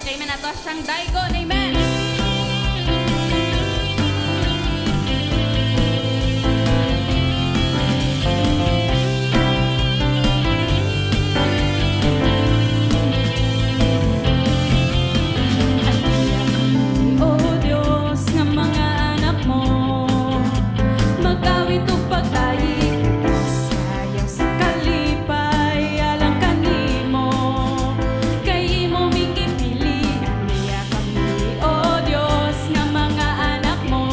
Amen. Ato siyang daigon. Amen. O Diyos nga mga anak mo, mag-awit og pagdayeg, sayaw sa kalipay alang kanimo, kay imo ming gipili. Ania kami, O Diyos nga mga anak mo,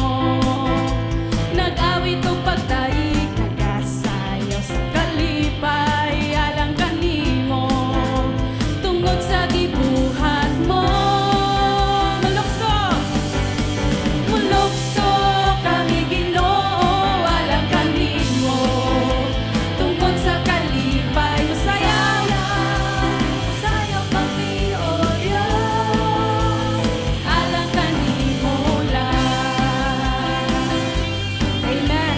nag-awit og pagdayeg, nagasayaw sa kalipay alang kanimo, tungod sa gibuhat mo. Malukso. Mulukso kami, Ginoo, alang kanimo, tungod sa kalipay. Musayaw. Sayaw kami, O Diyos, alang kanimo lang. Amen.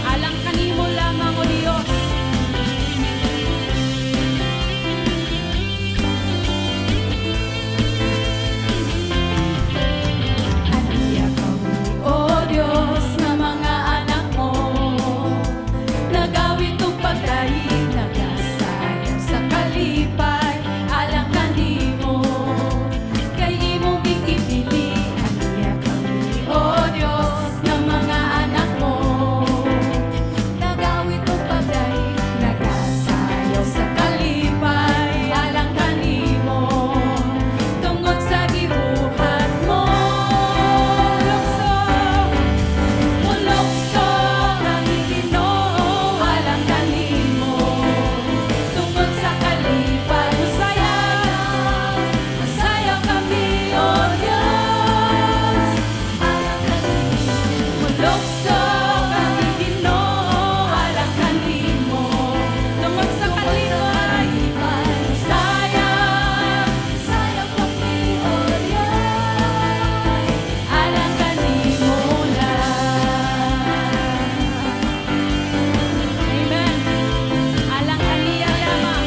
Alang kanimo lamang, O Diyos. Ania kami, O Diyos, nga mga anak mo, nagawit og pagdayeg, nagasayaw sa kalipay alang kanimo, kay imo ming gipili. Ania kami, O Diyos, nga mga anak mo, nagawit og pagdayeg, nagasayaw sa kalipay alang kanimo, tungod sa gibuhat mo. Lukso. Mulukso kami, Ginoo, alang kanimo, tungod sa kalipay. Musayaw. Musayaw kami, O Diyos, alang kanimo. Mulukso kami, Ginoo, alang kanimo, tungod sa kalipay. Musayaw. Sayaw kami, O Diyos, alang kanimo lang. Amen. Alang kaniya lamang.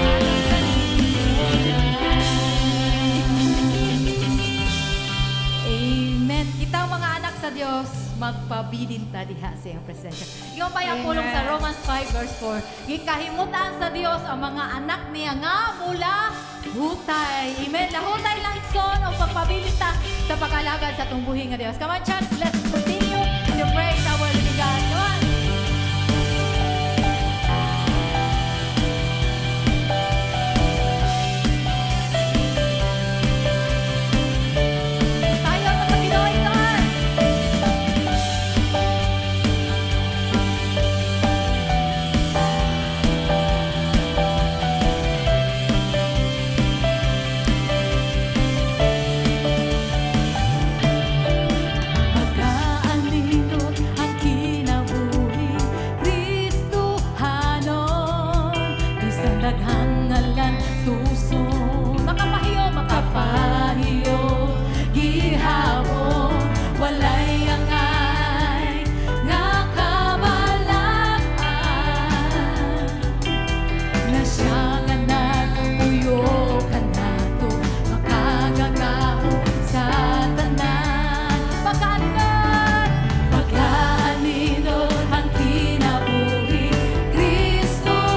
Alang kanimo lang. Amen. Kitang mga anak sa Dios, magpabilin ta diha sa iyang presensya. Ingon pa ang pulong sa Amen. Romans 5 verse 4. Gikahimutan sa Dios ang mga anak niya nga mulahutay. Amen. Lahutay lang, igsoon, og pagpabilin ta sa pag-alagad sa atong buhi nga Dios. Come on, church, let's continue to praise our living God. Come on. Sayaw ta sa Ginoo, igsoon. Pagkaaninot ang kinabuhi, Kristohanon, bisan daghang ngalan tuson, makapahiyo, makapahiyo, gihapon, walay angay nga kabalaan na siya nga nagpuyo kanato, makagagahom sa tanan. Pagkaaninot, pagkaaninot ang kinabuhi, Kristohanon,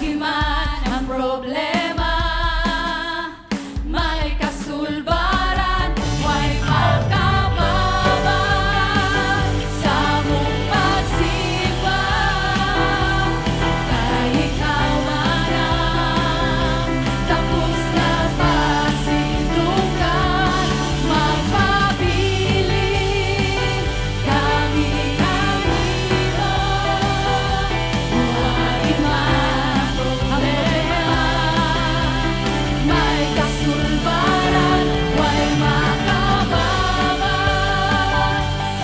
Way man ang problema, may kasulbaran, way makababa sa among pagsimba. Kay ikaw man ang tapos na pasindungan. Magpabilin kami kanimo. Way man problema, may kasulbaran, way makababa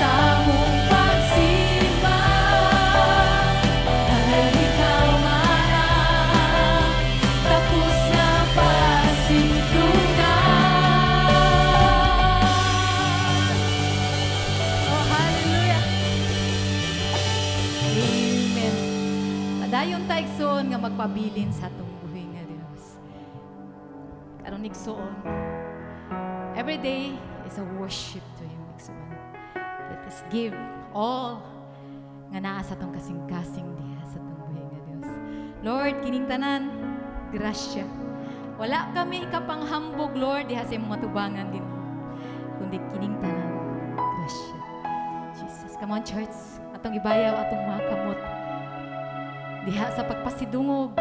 sa among pagsimba. Kay ikaw man ang tapos na pasindungan. Oh, hallelujah. Amen. Padayon ta, igsoon, nga magpabilin sa atong buhi nga Dios. Karon, igsoon, every day is a worship to Him, igsoon. Let us give all nga naa sa atong kasing-kasing diha sa atong buhi nga Dios. Lord, kining tanan, grasya. Wala kami ikapanghambog, Lord, diha sa imong atubangan, Ginoo. Kundi kining tanan, grasya. Jesus, come on, church. Atong ibayaw atong mga kamot diha sa pagpasidungog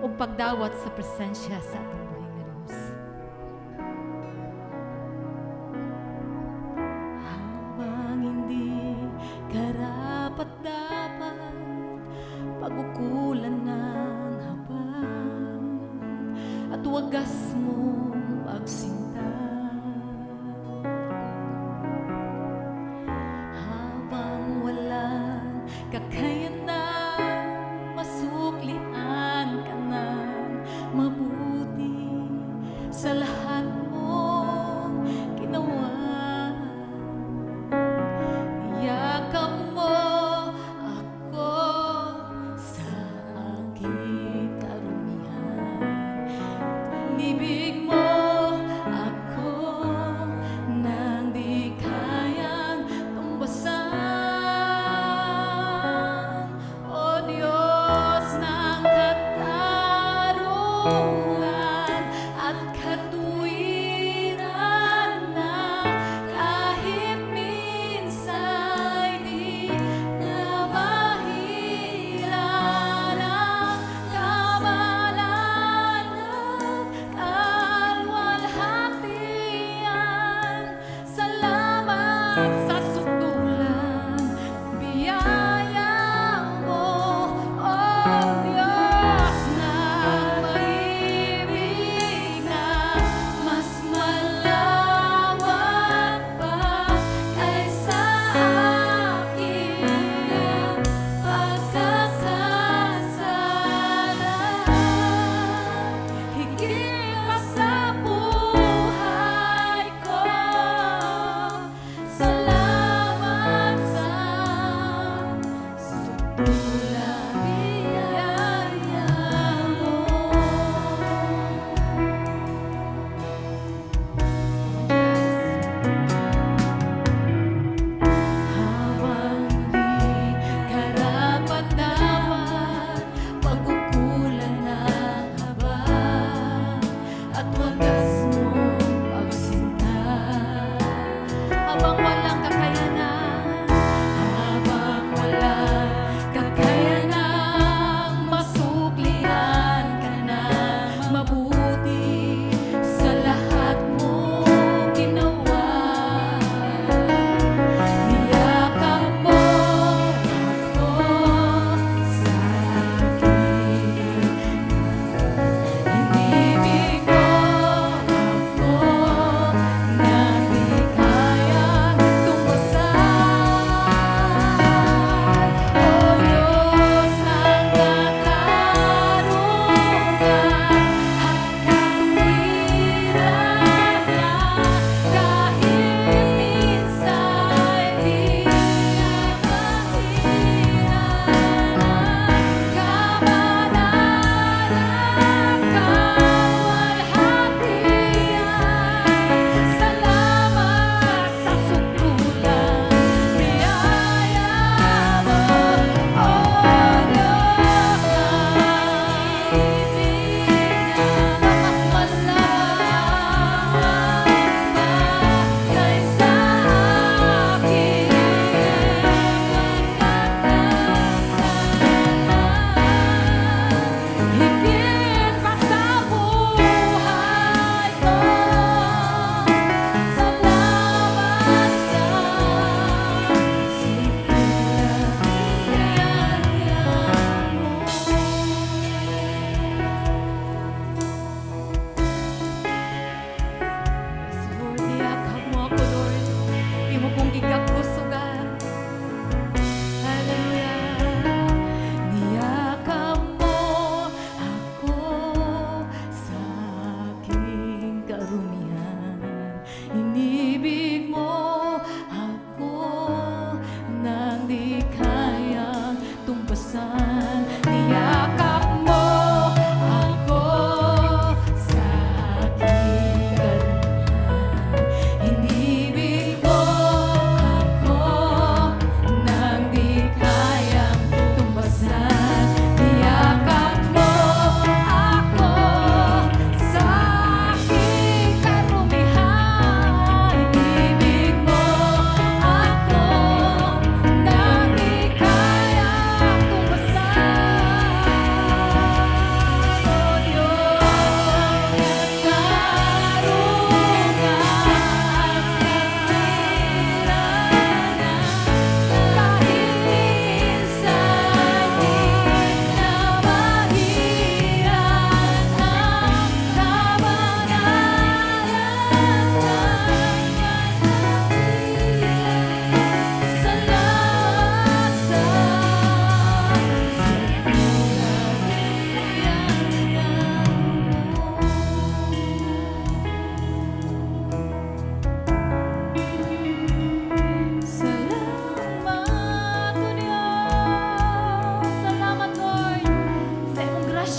ug pagdawat sa presensya sa atong buhi nga Dios. Habang hindi karapat dapat pag-ukulan ng habag at wagas mong pagsinta, habang walang kakayanan masuklian ka ng mabuti sa lahat mong ginawa, niyakap mo ako sa aking karumihan. Inibig mo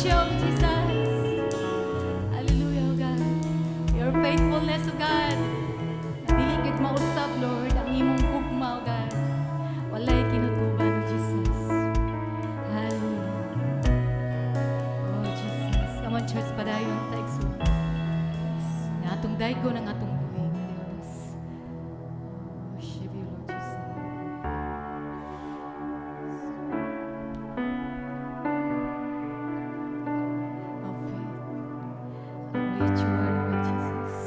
you, Jesus. Hallelujah, O God. Your faithfulness, O God. Dili gid mausab, Lord, ang imong gugma, O God. Walay kinutuban, Jesus. Hallelujah. Oh, Jesus. Come on, church, padayon ta, igsoon. Nga atong daygon ang atong buhi nga Diyos. Worship you, Lord Jesus. Of faith. How great you are, Lord Jesus.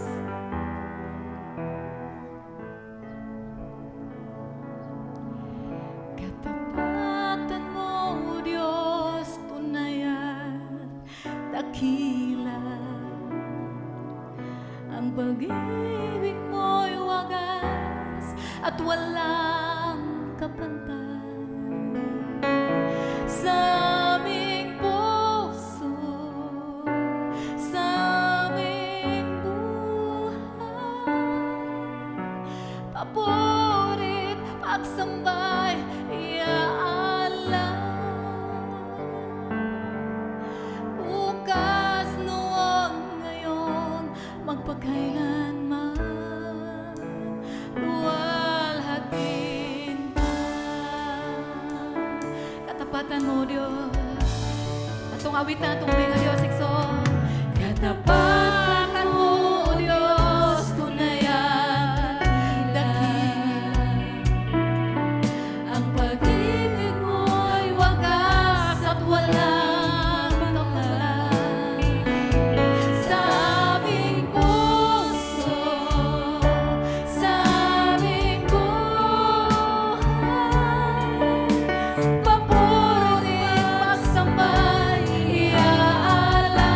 Katapatan mo, Diyos, tunay at dakila. Ang pag-ibig mo'y wagas at walang kapantay. Sa aming puso, sa aming buhay, papuri't pagsamba'y iaalay. Bukas, noon, ngayon, magpakailanman, luwalhatiin ka. Katapatan mo, Diyos. Atong awitan, atong buhi nga Diyos, igsoon. Katapatan mo, Diyos, tunay at dakila. Ang pag-ibig mo'y wagas at walang kapantay. Sa aming puso, sa aming buhay, papuri't pagsamba'y iaalay.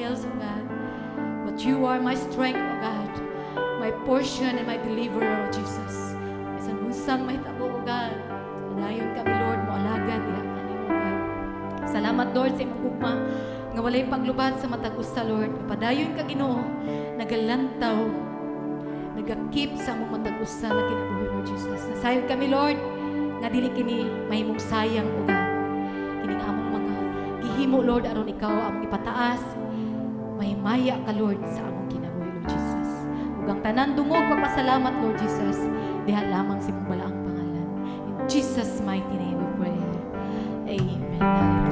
fails, O God. But you are my strength, O God, my portion and my deliverer, O Jesus. Bisan unsang mahitabo, O God, padayon kami, Lord, mo alagad diha kanimo, O God. Salamat, Lord, sa imong gugma nga walay paglubad sa matag usa, Lord. Padayon ka, Ginoo, nagalantaw, nagakip sa among matag usa na kinabuhi, Lord Jesus. Nasayod kami, Lord, nga dili kini mahimong sayang, O God. Kining among mga gihimo, Lord, aron ikaw among ipataas. Mahimaya ka, Lord, sa among kinabuhi, Lord Jesus. Ug ang tanan dungog pagpasalamat, Lord Jesus, diha lamang sa imong balaang pangalan. In Jesus' mighty name we pray. Amen. Hallelujah.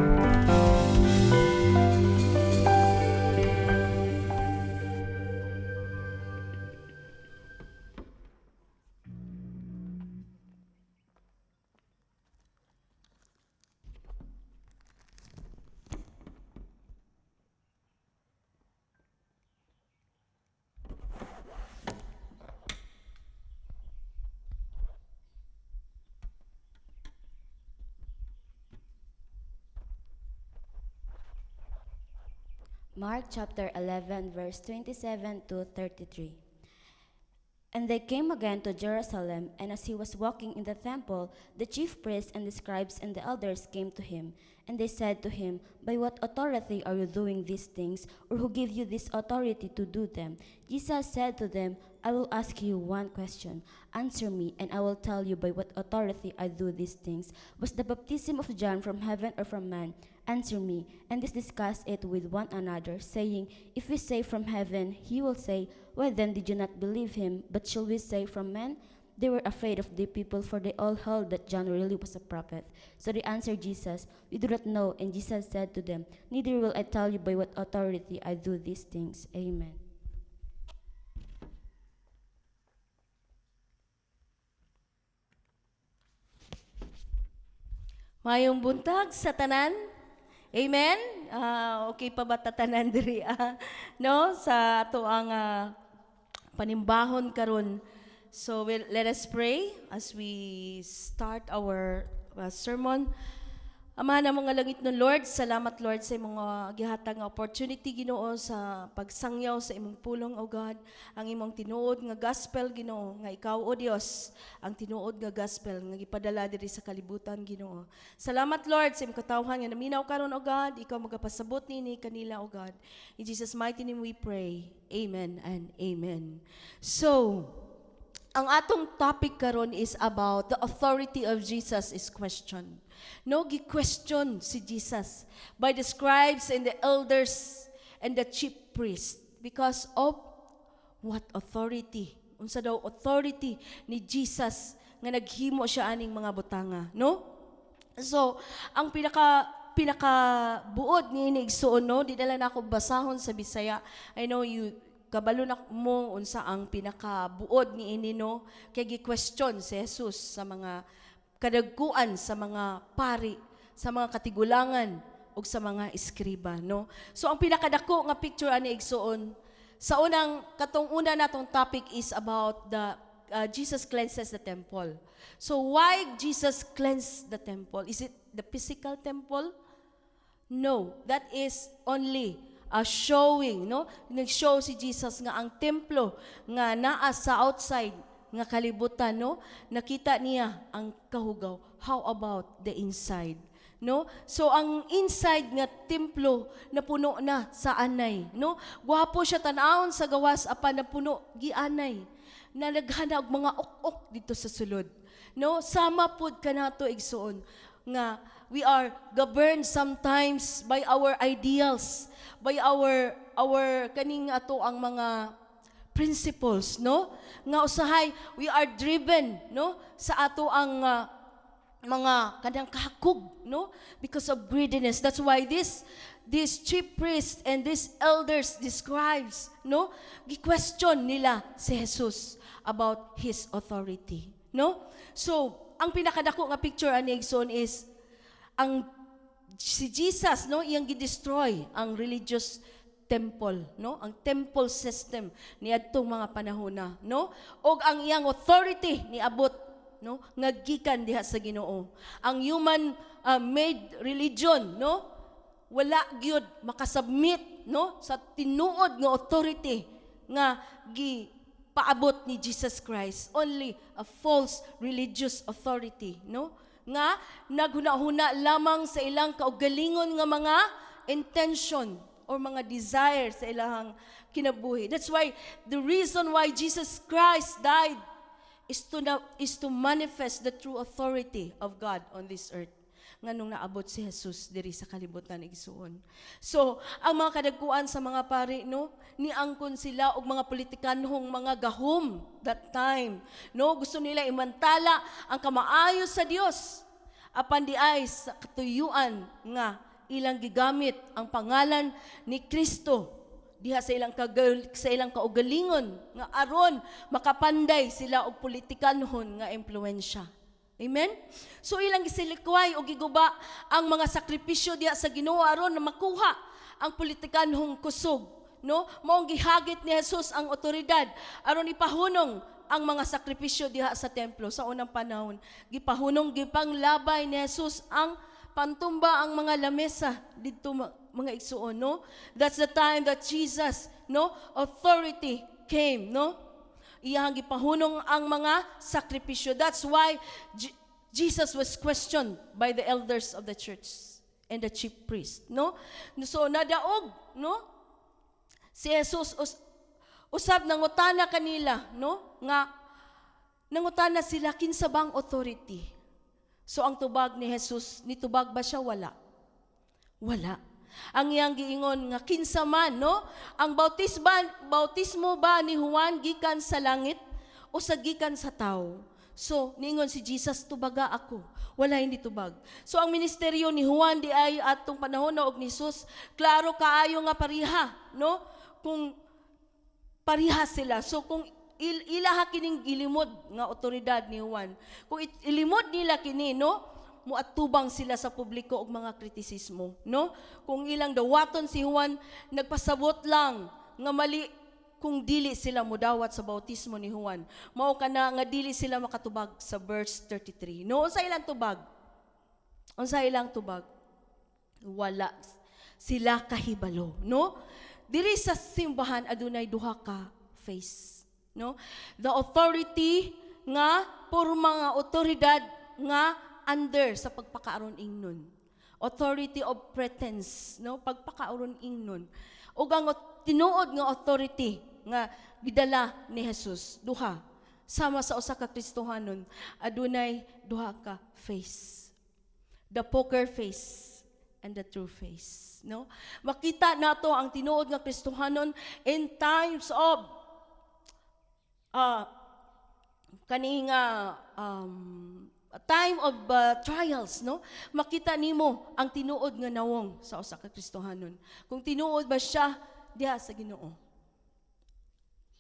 Mark chapter 11, verse 27 to 33. And they came again to Jerusalem, and as he was walking in the temple, the chief priests and the scribes and the elders came to him. And they said to him, "By what authority are you doing these things, or who gave you this authority to do them?" Jesus said to them, "I will ask you one question. Answer me, and I will tell you by what authority I do these things. Was the baptism of John from heaven or from man? Answer me." And they discussed it with one another, saying, "If we say from heaven, he will say, 'Why then did you not believe him?' But shall we say from men?" They were afraid of the people, for they all held that John really was a prophet. So they answered Jesus, "We do not know." And Jesus said to them, "Neither will I tell you by what authority I do these things." Amen. Mayong buntag sa tanan. Amen. Okay pa ba ta tanan diri, ah? No, sa ato ang panimbahon karon. So let us pray as we start our sermon. Ama na mga langit no Lord, salamat, Lord, sa imong gihatag nga opportunity, Ginoo, sa pagsangyaw sa imong pulong, O God, ang imong tinuod nga gospel, Ginoo, nga ikaw, O Dios, ang tinuod nga gospel nga gipadala diri sa kalibutan, Ginoo. Salamat, Lord, sa imong katawhan nga naminaw karon, O God, ikaw magapasabot nini kanila, O God. In Jesus' mighty name we pray. Amen and amen. So, ang atong topic karon is about the authority of Jesus is questioned. No, gi-question si Jesus by the scribes and the elders and the chief priest because of what authority? Unsa daw authority ni Jesus nga naghimo siya aning mga butanga, no? So, ang pinaka pinaka buod ni ini, igsuon, no, di na lang ako basahon sa Bisaya. I know you kabalo na mo unsa ang pinaka buod ni ini, no, kay gi-question si Jesus sa mga kadagkuan sa mga pari, sa mga katigulangan ug sa mga eskriba, no. So ang pinakadako nga picture ani, igsuon, sa unang katong una natong topic is about the Jesus cleanses the temple. So why Jesus cleansed the temple? Is it the physical temple? No, that is only a showing, no? Nag-show si Jesus nga ang templo nga naa sa outside nga kalibutan, no? Nakita niya ang kahugaw. How about the inside? No? So ang inside nga templo napuno na sa anay, no? Gwapo siya tan-awon sa gawas apan napuno gianay na naghana og mga ok-ok dito sa sulod. No? Sama pud kanato, igsuon, nga we are governed sometimes by our ideals, by our kaning ato ang mga principles, no? Nga usahay we are driven, no, sa ato ang mga kanang kahakog, no, because of greediness. That's why this chief priest and these elders, the scribes, no, gi-question nila si Jesus about his authority, no? So ang pinakadako nga picture ani, igsoon, is ang si Jesus, no, iyang gi-destroy ang religious temple, no, ang temple system niadtong mga panahon na, no, og ang iyang authority niabot, no, nga gikan diha sa Ginoo. Ang human made religion, no. Wala gyud makasubmit, no, sa tinuod nga authority nga gi paabot ni Jesus Christ. Only a false religious authority, no, nga naghuna-huna lamang sa ilang kaugalingon nga mga intention or mga desire sa ilang kinabuhi. That's why the reason why Jesus Christ died is to manifest the true authority of God on this earth, nganong naabot si Jesus diri sa kalibutan, igsuon. So, ang mga kadagkuan sa mga pari, no, niangkon sila og mga politikanhong mga gahom that time. No, gusto nila imantala ang kamaayo sa Dios apan diay sa katuyuan nga ilang gigamit ang pangalan ni Kristo diha sa ilang kaugalingon nga aron makapanday sila og politikanhon nga impluwensya. Amen? So ilang gisilikway o giguba ang mga sakripisyo diha sa Ginoo aron na makuha ang politikanhong kusog, no? Maong gihagit ni Jesus ang otoridad aron ipahunong ang mga sakripisyo diha sa templo sa unang panahon. Gipahunong, gipanglabay ni Jesus ang pantumba ang mga lamesa didto, mga igsuon, no? That's the time that Jesus, no, authority came, no? Iyang gipahunong ang mga sakripisyo. That's why Jesus was questioned by the elders of the church and the chief priest, no? So nadaog, no? Si Jesus usab nangutana kanila, no? Nga nangutana sila kinsa bang authority. So ang tubag ni Jesus, nitubag ba siya? Wala. Wala. Ang iyang giingon nga kinsa man, no? Ang bautismo ba ni Juan gikan sa langit o sa gikan sa tao? So, niingon si Jesus, "Tubaga ako." Wala hindi tubag. So, ang ministeryo ni Juan di ay atong panahon na og ni Jesus, klaro kaayo nga pariha, no? Kung pariha sila. So, kung ilaha kining gilimod nga otoridad ni Juan, kung ilimod nila kini, no, muatubang sila sa publiko og mga kritisismo, no? Kung ilang dawaton si Juan, nagpasabot lang nga mali kung dili sila mudawat sa bautismo ni Juan. Mao kana nga dili sila makatubag sa verse 33. No, unsa ilang tubag? Unsa ilang tubag? Wala sila kahibalo, no? Diri sa simbahan adunay duha ka face, no? The authority nga porma nga otoridad nga under sa pagpakaaron ingnon. Authority of pretense, no? Pagpakaaron ingnon. Ug ang tinuod nga authority nga gidala ni Jesus, duha. Sama sa usa ka Kristohanon, adunay duha ka face. The poker face and the true face, no? Makita nato ang tinuod nga Kristohanon in times of kani nga time of trials, no? Makita nimo ang tinuod nga nawong sa usa ka Kristohanon. Kung tinuod ba siya diha sa Ginoo.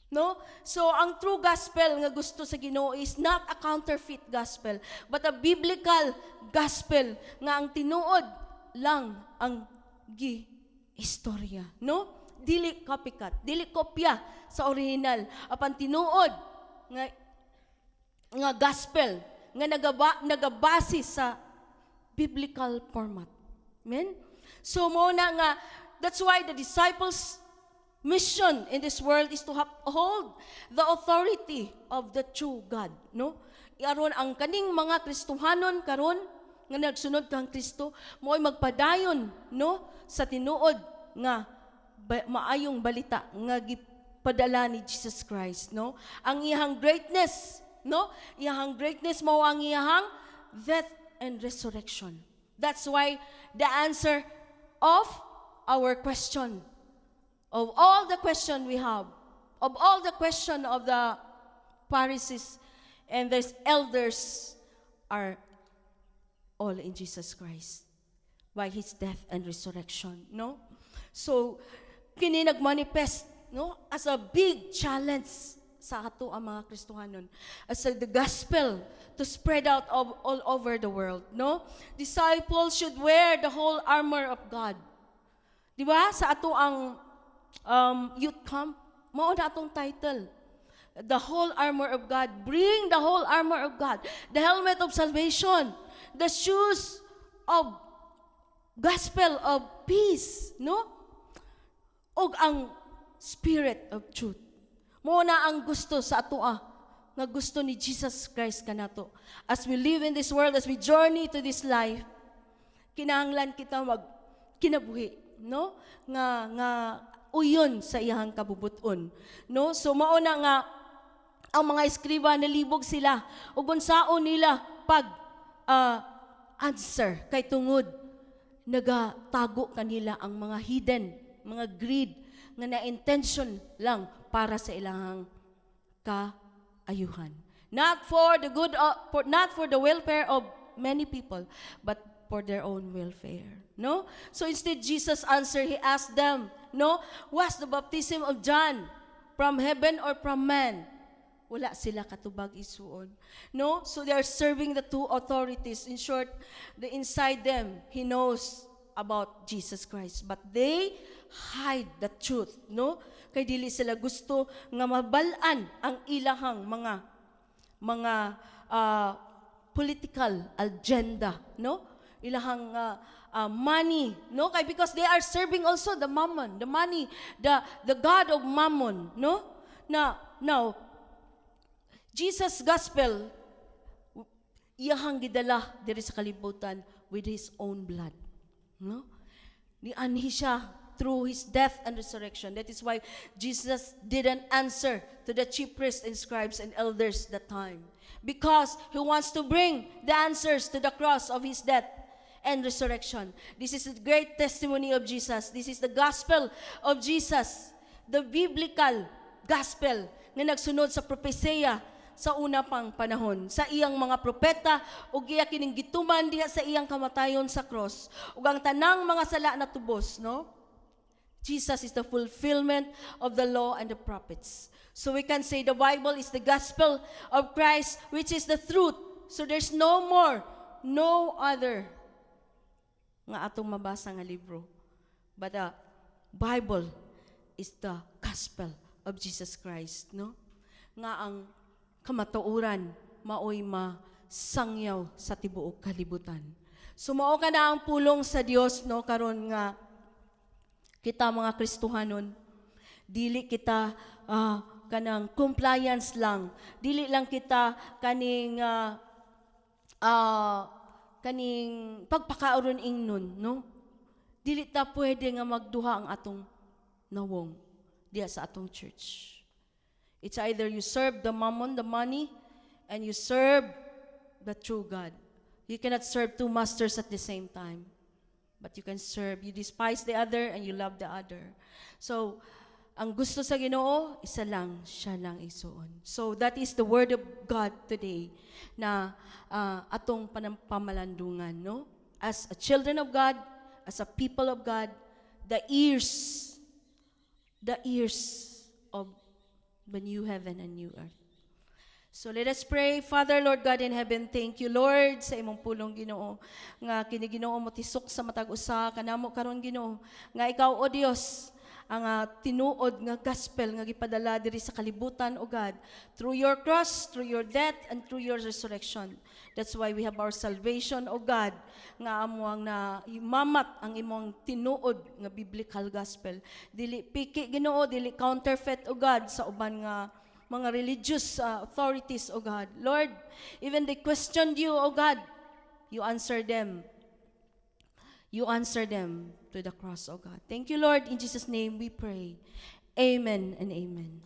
No? So ang true gospel nga gusto sa Ginoo is not a counterfeit gospel, but a biblical gospel nga ang tinuod lang ang gi istorya, no? Dili copycat, dili kopya sa original, apan tinuod nga gospel nga nagabase sa biblical format. Amen? So mao na nga that's why the disciples' mission in this world is to uphold the authority of the true God, no? Aron ang kaning mga Kristohanon karon nga nagsunod kang Kristo mo'y magpadayon, no, sa tinuod nga maayong balita nga gipadala ni Jesus Christ, no? Ang iyang greatness, no? Iyang greatness mao ang iyang death and resurrection. That's why the answer of our question, of all the question we have, of all the question of the Pharisees and the elders, are all in Jesus Christ by His death and resurrection, no? So, kini nagmanifest, no, as a big challenge sa ato ang mga Kristohanon as the gospel to spread out all over the world, no? Disciples should wear the whole armor of God. Di ba? Sa ato ang youth camp, mao na atong title. The whole armor of God. Bring the whole armor of God. The helmet of salvation. The shoes of Gospel of peace, no? Og ang spirit of truth. Mao na ang gusto sa atoa nga gusto ni Jesus Christ kanato. As we live in this world, as we journey to this life, kinahanglan kita mag kinabuhi, no? Nga uyon sa iyang kabubuton, no? So mao na nga ang mga eskriba, nalibog sila ug unsaon nila pag answer kay tungod nagatago kanila ang mga hidden, mga greed nga na intention lang para sa ilang kaayuhan. Not for the good of, for, not for the welfare of many people, but for their own welfare. No? So instead, Jesus answered, he asked them, no, "Was the baptism of John from heaven or from man?" Wala sila katubag, igsuon. No? So they are serving the two authorities. In short, the inside them, he knows about Jesus Christ. But they hide the truth, no? Kay dili sila gusto nga mabal-an ang ilahang mga political agenda, no? Ilahang money, no? Kay because they are serving also the mammon, the money, the god of mammon, no? Na now Jesus gospel iyahang gidala diri sa kalibutan with his own blood. No? Nianhi siya through his death and resurrection. That is why Jesus didn't answer to the chief priests and scribes and elders that time. Because he wants to bring the answers to the cross of his death and resurrection. This is the great testimony of Jesus. This is the gospel of Jesus. The biblical gospel nga nagsunod sa propesiya sa una pang panahon sa iyang mga propeta ug iya kining gituman diha sa iyang kamatayon sa cross ug ang tanang mga sala natubos, no? Jesus is the fulfillment of the law and the prophets. So we can say the Bible is the gospel of Christ, which is the truth. So there's no more, no other nga atong mabasa nga libro. But the Bible is the gospel of Jesus Christ, no? Nga ang kamatuoran maoy masangyaw sa tibuok kalibutan. So mao ka na ang pulong sa Dios, no, karon nga kita mga Kristohanon, dili kita kanang compliance lang, dili lang kita kaning pagpakauron ingnon, no? Dili ta pwede nga magduha ang atong nawong diya sa atong church. It's either you serve the mammon, the money, and you serve the true God. You cannot serve two masters at the same time. But you can serve. You despise the other and you love the other. So, ang gusto sa Ginoo, isa lang, siya lang, igsuon. So, that is the word of God today na atong pamalandungan, no? As a children of God, as a people of God, the ears of the new heaven and new earth. So let us pray. Father, Lord God in heaven, thank you, Lord, sa imong pulong, Ginoo. Nga kini, Ginoo, motisok sa matag usa kanamo karon, Ginoo. Nga ikaw, O Dios, ang tinuod nga gospel nga gipadala diri sa kalibutan, O God, through your cross, through your death, and through your resurrection. That's why we have our salvation, O God, nga amo ang na imamat ang imong tinuod nga biblical gospel. Dili piki, Ginoo, dili counterfeit, O God, sa uban nga mga religious authorities, O God. Lord, even they questioned you, O God, you answer them. You answer them to the cross, O God. Thank you, Lord. In Jesus' name we pray. Amen and amen.